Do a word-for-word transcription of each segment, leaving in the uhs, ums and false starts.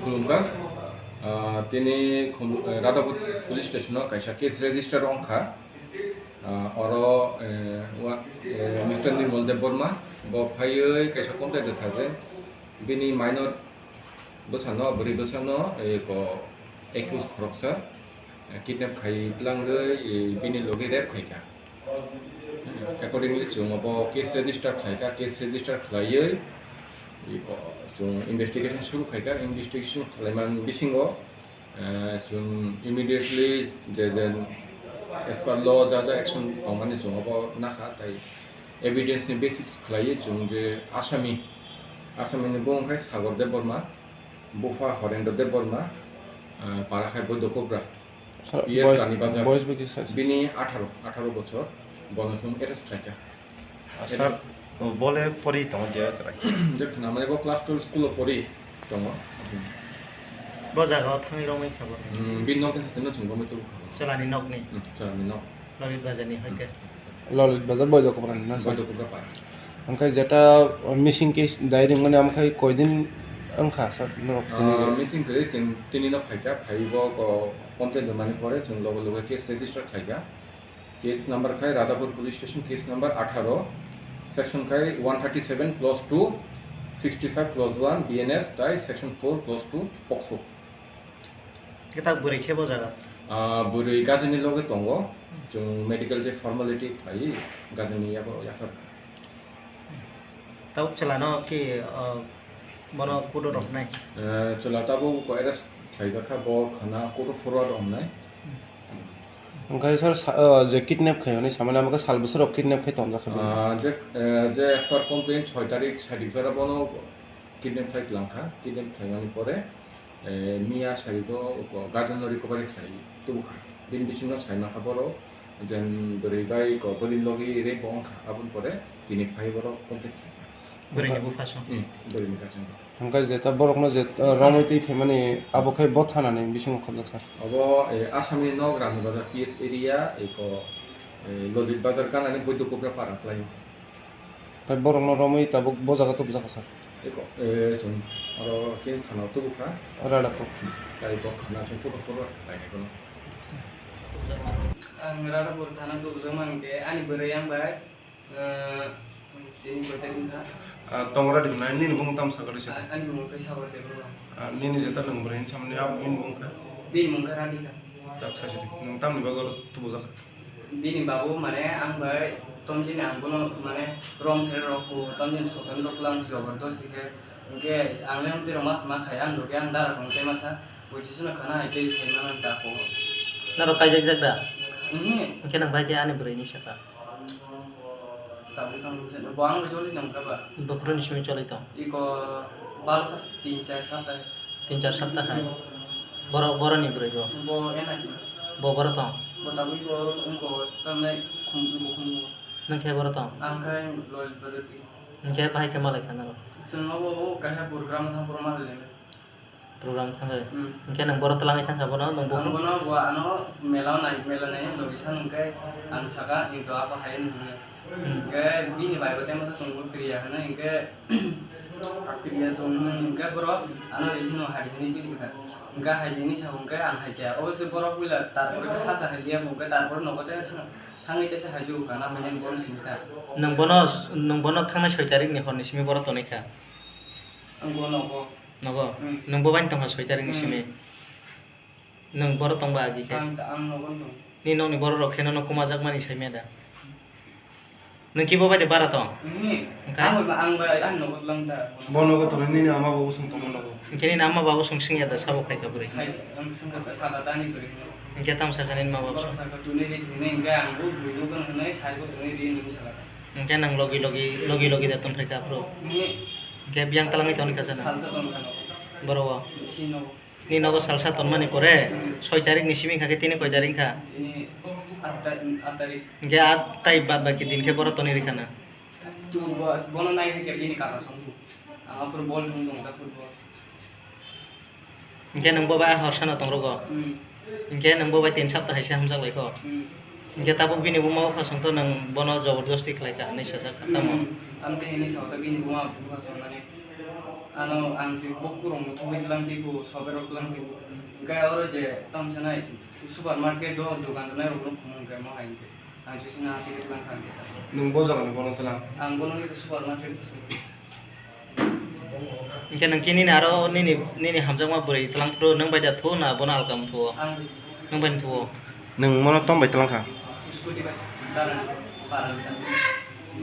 Khulumkha, ah, tini Khumbu-, eh, Radhapur Police Station o kaisa case register wngkha. Ah, oro, eh, wa-, eh, Mister Nirmal Debbarma bo phaiwi kaisa complaint rwkha je bini minor bwsano, bwrwi bwsano, eh, ko accused khoroksa, eh, kidnap khai tlangwi, eh, bini logi rape khaikha. Accordingly, chwng abo case register khlaikha, case register khlaiwi, iko, chwng investigation suru khaikha, investigation khlaimani bisingo, eh, chwng immediately je, je as per law ja, ja action tongmani chwng abo nakha, tai evidence ni basis khlaiwi chwng je asami, asami ni bung khe Sagar Debbarma, bupha Horendra Debbarma, eh, para khai Boidokobra. Sir, P S boys, Rani Bazar. Boys bo kisa sir. Bini atharo, atharo bochor, bono chwng arrest khlaikha. Ah, sir, arrest. Bole pori tongo je chwrai. Je khna mane bo class twelve school o pori tongo. Bo jaga o thangwi romwi kha bo. Hmm, bini nok ni hathai no chwng romwi tubu kha bo. Chwlani nok ni? Hmm, chwlani nok. Lolit Bazar ni hai khe. Lolit Bazar Boidokobra ni na sir? Boidokobra para. Onkhe jeta missing case dai ringmani, onkhe koidin wngkha sir, norok tini Ah, je? Missing kwrwi chwng tini no phaikha, phaiwi bo ko complaint rwmani pore chwng loge loge case register khlaikha. Case number khai Radhapur Police Station, case number atharo, section khai one thirty seven clause two, sixty five clause one B N S tai section four clause two POCSO. Khe ta bwrwi khe bo jaga? Ah, bwrwi gajini loge tongo. Chwng medical je formality khlaiwi gajini yago yaphar. Tabuk chwla no ki, ah, bono kudo rok nai? Eh, chwla tabuk ko arrest khlaijak kha, bo khana kudo phuru rok nai. Onkhe sir, sa-, ah, je kidnap khai hwnwi samani, amo khe sal bwswk rok kidnap khai tongjak kha bini? Ah, je, eh, je as per complaint soi tarik saidik jora bono kidnap khai tlang kha, kidnap khlaimani pore, eh, miya saibo ko guardian no recovery khlai tubukha. Bini bisingo saimangkha borok, jen bwrwi bai ko bwrwi logi rape bo wngkha, aboni pore tini phai borok contact khlaikha. Bwrwini bupha song. Hmm, bwrwini bupha song. Hwnkhe jeta borokno je, eh, romwi twi phaimani abo khe bo thanani bisingo khobjak sir? Obo, eh, Assamni nok Rani Bazar P S area, eko, eh, Lolit Bazar ganani Boidokobra para khlaio. Tai borokno romwi tabuk bo jaga tubujak kha sir? Eko, eh, chwng oro chini thana o tubukha. Radhapur. Tai bo khana chwng photo photo khlainai bono. Ang Radhapur thana tubujak mankhe ani bwrwi ang bai, eh, tini koita wngkha. Ah, tong Radhapur nai, nini bumung tamo sakha rwsa? Ah, ani bumung khe Sagar Debbarma. Ah, nini jeta nwng bwrwi hinwi samani, abo bini bumung khe? Bini bumung khe Radhika. Tak sasi di. Nwng tamni bagwi oro tubujak kha? Bini babu mane ang bai tomjini ang bono mane rom pherok rok ku tomjini soton rok lang jobordosti khe, hwnkhe ang le amtwi rok mas ma khai ang logi ang dara tong tei masa bui sisino khana hai tei sai mano da ko. Norok kaijak jak da? Mhm. Hwnkhe nang bai khe ani bwrwi ni saka. Tabuk tang bo ang bai choli tong kha ba. Buphuru ni simi choli tong. Iko bal kha tin char sapta. Tin char sapta hai. Boro, boroni bwrwi bo. Bo ena ki. Bo boro tong. Bo tabuk bo wngko tamne khum, khum, khum. Nang khe boro tong. Ang khe loi bwrwi. Hwnkhe bahai khe malai kha norok. Chwng obo o kaisa program thang program malai. Program thangwi. Hmm. Hwnkhe nwng boro twlangwi thangkha bono, nwng Ang buphuru? Bono bo ano mela nai, mela nai, logisa hwnkhe ang saka, "Ni doa ko hai," hwnwi. Hmm. Hwnkhe bini bai bo tei masa chwng bo kriya hwnwi, hwnkhe kriya tong hwnwi, hwnkhe borok ano ri hino hai hwnwi bini kwthar. Hwnkhe hai hwnwi sa hwnkhe ang hai khe, obose borok puila tarpore hasa hai liya hwnkhe tarpore nogo tei thang-, thangwi teisa hai jukha na hwnwi bono simi kha. Nwng bono, nwng bono thangnai soi tarikni horni simi boro tonwi kha? Ang bo nogo. Nogo? Hmm. Nwng bo bai tongkha soi tarikni Hmm. simi. Nwng boro tongba agi khe? Ang, ang nogo tong. Ni nokni borok rok khe nono kumajakmani saimya da? Nwng kibo bai de bara tong? Mhm. Wngkha? Ang bai, ang bai, ang nogo lang da. Bo nogo tong, nini ama bo usung tongma nogo. Hwnkhe nini ama bo usung singya da sabo phaikha bwrwi? Hai, ang singkha da, saka da ni bwrwi. Hwnkhe tamo sakha nini ma bo Borok usung? Saka tuni ri hwnwi hwnkhe ang bo bwrwi nogo hwnwi sai bo tuni ri hwnwi saka da. Hwnkhe nwng logi logi, logi logi da tong phaikha aphuru? Mhm. Hwnkhe biyang twlangwi tongni kha sana? Salsa tong kha nogo. Boro o? Bisi nogo. Ni nogo salsa tonmani pore, Hmm. soi tarik ni simi kha khe tini koi tarik kha? Tini aat ta-, aat tarik. Hwnkhe a tai bad baki din khe boro tonwi rikha na? Tu bo-, bono nai khe bini kaka song. Ang aphuru bol thung tong ta football. Hwnkhe nwng bo bai a horsa no tong rogo? Hmm. Hwnkhe nwng bo bai tin sapta hai se hamjak lai kho? Hmm. Hwnkhe tabuk bini buma bupha song to nwng bono jobordosti khlai kha hinwi sajak kha tamo? Hmm. Ang tei hinwi sao ta bini buma bupha song nani. Ano ang si bukurung thugwi tlang tibu, soberok tlang tibu. Hwnkhe oro je tong sanai supermarket o dogan rwnai rok no khumung khe mo hai hwnkhe. Ang si sina ticket lang kha hwnkhe. Nwng bo jagani bono tlang? Ang bono ni supermarket o se. Hwnkhe nwng khe nini aro nini, nini hamjakma bwrwi tlang phuru nwng bai da thu na bono alka mthuo? Ang. Nwng bai mthuo? Nwng mono tong bai tlang kha? Scooty bai. Dara, dara.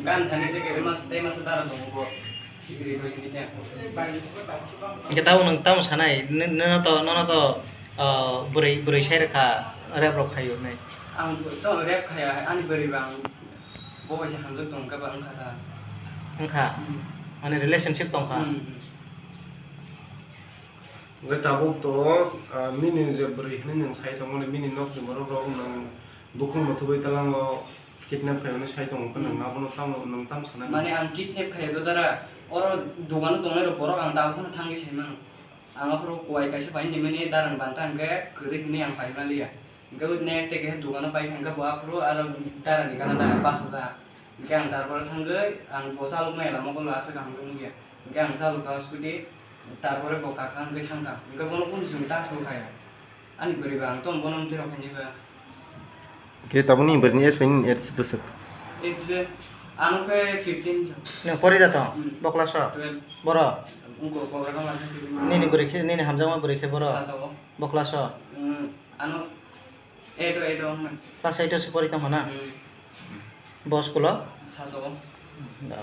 Gan thani te ke mas, te mas dara tongo bo. Hwnkhe tamo nwng tamo sanai, n-, nono to, nono to, ah, bwrwi, bwrwi sai rwkha, rep rok khaio hinwi. Ang to rep khaya, ani bwrwi ba ang bo bai se hamjak tong kha ba wngkha ta. Wngkha? Hmm. Mane relationship tong kha? Hmm. Hwnkhe tabuk to, ah, nini je bwrwi hinwi nwng sai tongmani, bini nokni borok rok nwng bukhuk muthubwi tlango kidnap khaimani sai tongo, khe nwng abono tamo, nwng tamo sanai? Mane ang kidnap khaiya to dara, oro dogano tongnai rok borok ang tabuk phano thangwi sai mano. Ang aphuru kuwai kaisa pai hinwi mani darang banta hwnkhe kwrwi hinwi ang pai manliya. Hwnkhe next day kaisa dogano pai kha hwnkhe bo aphuru aro darani gana da pash hajar. Hwnkhe ang tarpore thangwi ang bo chaloknai lama kolo aswk kaham khe nukya. Hwnkhe ang chalokha scooty, tarpore bo kakha hwnkhe thangkha. Hwnkhe bono kunu chwng ta sokha ya. Ani bwrwi ba ang tong bono mwtwi rok hinwi ba. Khe tabukni bwrwini age bai nini age bwswk? Age, ano khe fifteen. Nwng pori da tong? Hmm. Bo class o? Twelve. Boro? Wngkha, Kogra Kama khe sibini. Nini bwrwi khe, nini hamjakma bwrwi khe boro? Sasao. Bo class o? Hmm. Ano eight o, eight o wngmani. Class eight o se pori tongkha na? Hmm. Bo school o? Sasao. Da.